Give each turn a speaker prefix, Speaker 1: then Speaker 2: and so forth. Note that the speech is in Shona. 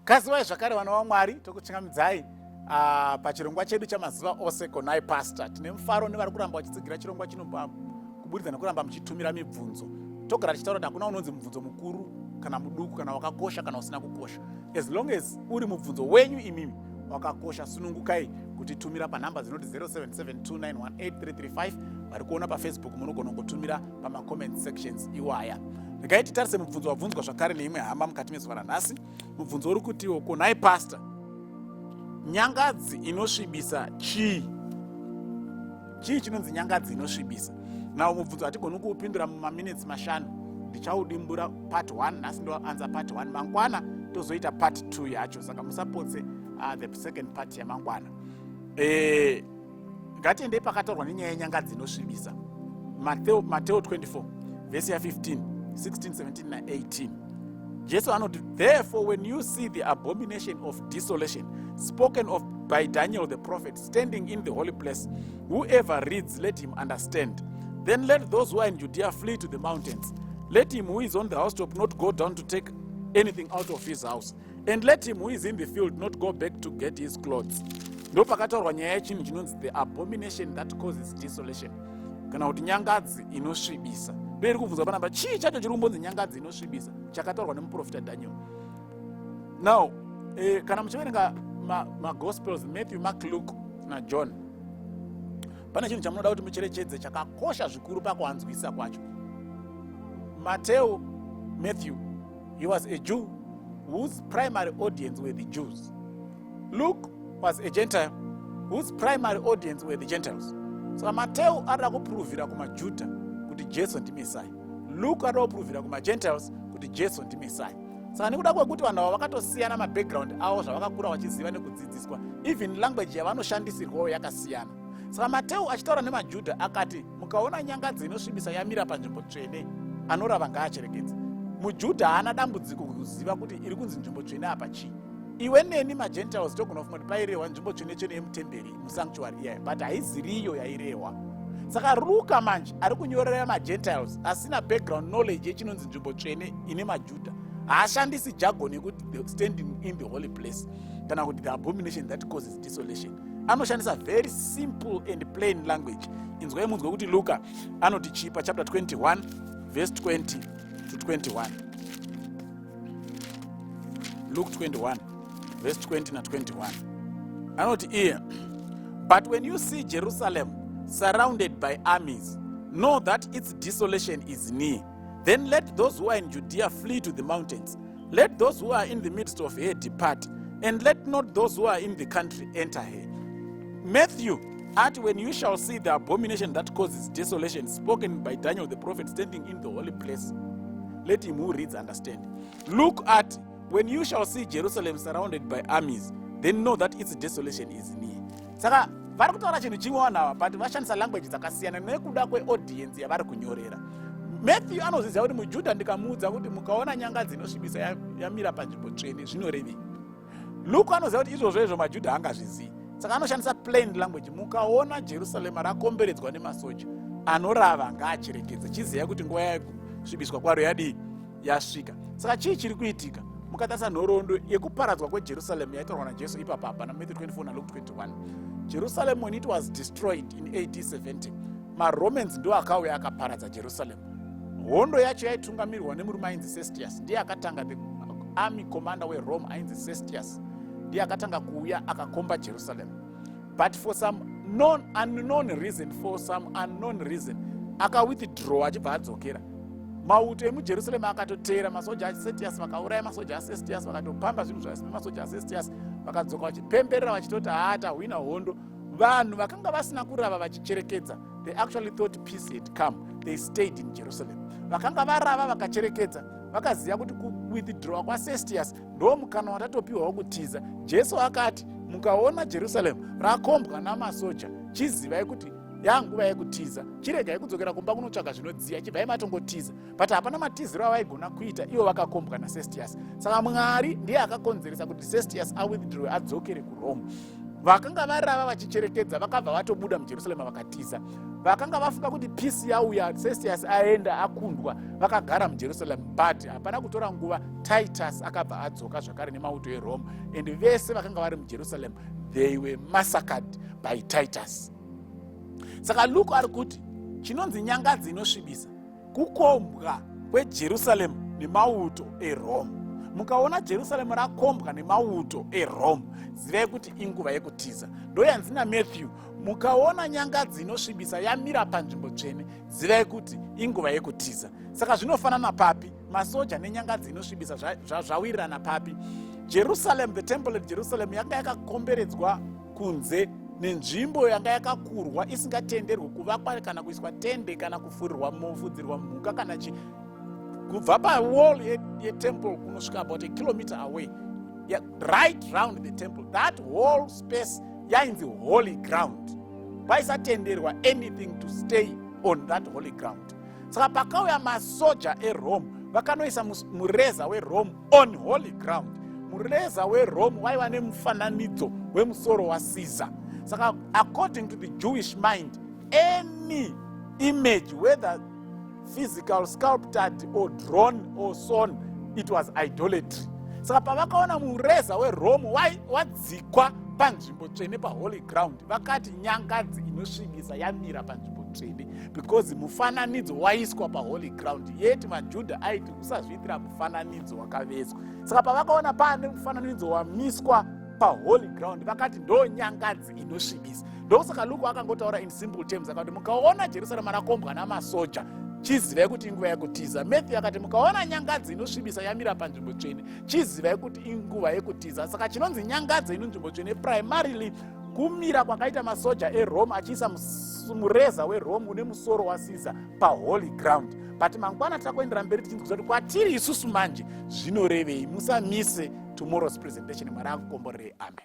Speaker 1: Kaziwai zvakare, vana vaMwari, tokuchingamidzai pachirongwa chedu chamazuva ose, Konai Pastor. Tine mufaro nevari kuramba vachitsigira chirongwa chino kuburidza nekuramba muchitumira mibvunzo. Togara tichitaura kuti hakuna unonzi mubvunzo mukuru kana muduku, kana wakakosha kana usina kukosha. As long as uri mubvunzo wenyu imimi wakakosha, sunungukai kutitumira panhamba dzinoti 0772918335. Vari kuona paFacebook, munogona kungotumira pamacomment sections iwaya. Regai titarise mubvunzo wabvunzwa zvakare neimwe hama mukati mezuva ranhasi. Mubvunzo uri kutiwo, "Konai Pastor, nyangadzi inosvibisa chii? Chii chinonzi nyangadzi inosvibisa?" Nawo mubvunzo hatigoni kuupindura mumaminitsi 5. Ndichaudimbura part 1. Nhasi ndoanswer part 1, mangwana tozoita part 2 yacho, saka musapotse the second part yamangwana. Ngatiendei pakataurwa nenyaya yenyangadzi inosvibisa. Mateo 24 vhesi ya15, 16, 17 na18. Jesu anoti, "Therefore, when you see the abomination of desolation spoken of by Daniel the prophet standing in the holy place, whoever reads, let him understand, then let those who are in Judea flee to the mountains. Let him who is on the housetop not go down to take anything out of his house, and let him who is in the field not go back to get his clothes." Ndo pakataurwa nyaya yechinhu chinonzi the abomination that causes desolation, kana kuti nyangadzi inosvibisa. Ndo iri kubvunzwa panapa, chii chacho chiri kumbonzi nyangadzi inosvibisa chakataurwa nemuprofita Daniel? Now kana muchiverenga maGospels ma Matthew, Mark, Luke naJohn, pane chinhu chamunoda kuti mucherechedze chakakosha zvikuru pakuanzwisa kwacho. Mateo, Matthew, he was a Jew whose primary audience were the Jews. Luke was a Gentile whose primary audience were the Gentiles. Saka Mateo arida kupuruvhira kumaJudha kuti Jesu ndiMesaya. Luke arida kupuruvhira kumaGentiles kuti Jesu ndiMesaya. Saka nekuda kwekuti vanhu ava vakatosiyana mabackground avo, zvavakakura vachiziva nekudzidziswa, even language yavanoshandisirwawo yakasiyana. Saka Mateo achitaura nemaJudha akati, "Mukaona nyangadzi inosvibisa yamira panzvimbo tsvene, anorava ngaacherekedze." MuJudha haana dambudziko kuziva kuti iri kunzi nzvimbo tsvene apa chii. Iwe neni maGentiles togona kufunga kuti pairehwa nzvimbo tsvene tsvene yemutemberi, musanctuary iyayo, but haiziriyo yairehwa. Saka Ruka manje ari kunyorera maGentiles asina background knowledge yechinonzi nzvimbo tsvene ine maJudha. Haashandisi jargon yekuti the standing in the holy place kana kuti the abomination that causes desolation. Anoshandisa very simple and plain language. Inzwai munzwe kuti Luka anoti chii pachapter 21 verse 20 to 21. Luke 21 verse 20 na21 anoti iye, "But when you see Jerusalem surrounded by armies, know that its desolation is near. Then let those who are in Judea flee to the mountains. Let those who are in the midst of her depart, and let not those who are in the country enter her." Matthew ati, "When you shall see the abomination that causes desolation spoken by Daniel the prophet standing in the holy place, let him who reads understand." Luke ati, "When you shall see Jerusalem surrounded by armies, then know that its desolation is near." Saka vari kutaura chinhu chimwe vanhu ava, but vashandisa language dzakasiyana nekuda kweaudience yavari kunyorera. Matthew anoziziva kuti muJudha ndikamuudza kuti mukaona nyangadzi inosvibisa yamira panzvimbo tsvene, zvinorevei? Luke anoziva kuti izvozvo izvo maJudha angazvizivi, saka anoshandisa plain language: mukaona Jerusarema rakomberedzwa nemasoja, anorava ngaacherekedze, chiziva kuti nguva yekusvibiswa kwaro yadii? Yasvika. Saka chii chiri kuitika? Mukatarisa nhoroondo yekuparadzwa kweJerusaremu yaitaurwa naJesu ipapapa naMatthew 24 naLuke 21, Jerusalem, when it was destroyed in AD 70, maRomans ndo akauya akaparadza Jerusalem. Hondo yacho yaitungamirirwa nemurume ainzi Cestius. Ndiye akatanga, the army commander weRome ainzi Cestius, ndiye akatanga kuuya akakomba Jerusalem. But for some known, unknown reason, for some unknown reason, akawithdraw achibva adzokera. Mauto emuJerusarema akatoteera masoja aCestius, vakauraya masoja aCestius, vakatopamba zvinhu zvemasoja aCestius, vakadzoka vachipemberera vachitoti, "Haa, tahwina hondo." Vanhu vakanga vasina kurava vachicherekedza, they actually thought peace had come. They stayed in Jerusalem. Vakanga varava vakacherekedza vakaziva kuti kuwithdrawa kwaCestius ndo mukana watatopiwa wokutiza. Jesu akati, "Mukaona Jerusalem rakombwa namasoja, chizivai kuti yanguva yekutiza. Chiregai kudzokera kumba kunotsvaga zvinodziya, chibvai matongotiza." But hapana matiziro avaigona kuita ivo vakakombwa naCestius. Saka Mwari ndiye akakonzeresa kuti Cestius awithdrawe, adzokere kuRome. Vakanga varava vachicherekedza vakabva vatobuda muJerusarema vakatiza. Vakanga vafunga kuti peace yauya, Cestius aenda, akundwa, vakagara muJerusalem. But hapana kutora nguva, Titus akabva adzoka zvakare nemauto eRome, and vese vakanga vari muJerusalem, they were massacred by Titus. Saka Luke ari kuti chinonzi nyangadzi inosvibisa kukombwa kweJerusalem nemauto eRome. Mukaona Jerusalem rakombwa nemauto eRome, zivai kuti inguva yekutiza. Ndoyanzi naMatthew, mukaona nyangadzi inosvibisa yamira panzvimbo tsvene, zivai kuti inguva yekutiza. Saka zvinofanana papi masoja nenyangadzi inosvibisa? Zvawirirana papi? Jerusalem, the temple at Jerusalem yanga yakakomberedzwa kunze nenzvimbo yanga yakakurwa, isingatenderwi kuvakwa kana kuiswa tende kana kufurirwa, mufudzirwa mhuka kana chi. Kubva pawall yetemple kunosvika about a kilometer away, yeah, right round the temple, that whole space yainzi holy ground. Paisatenderwa anything to stay on that holy ground. Saka pakauya masoja eRome, vakanoisa mureza weRome on holy ground. Mureza weRome waiva nemufananidzo wemusoro waCaesar. Saka according to the Jewish mind, any image, whether physical, sculpted or drawn or sewn, it was idolatry. Saka pavakaona mureza weRome wadzikwa panzvimbo tsvene, paholy ground, vakati nyangadzi inosvibisa yamira panzvimbo tsvene, because mufananidzo waiswa paholy ground. Yet maJudha aiti usazviitira mufananidzo wakavezwa. Saka pavakaona paane mufananidzo wamiswa paholy ground, vakati ndo nyangadzi inosvibisa. Ndosaka Luke akangotaura in simple terms, akati mukaona Jerusarema rakombwa namasoja, chizivai kuti inguva yekutiza. Matthew akati mukaona nyangadzi inosvibisa yamira panzvimbo tsvene, chizivai kuti inguva yekutiza. Saka chinonzi nyangadzi inonzvimbo tsvene primarily kumira kwakaita masoja eRome achiisa mureza weRome une musoro waCaesar paholy ground. But mangwana tirakuendera mberi tichinzwisa kuti kwatiri isusu manje zvinorevei. Musamise tomorrow's presentation. Mwari akukomborerei. Amen.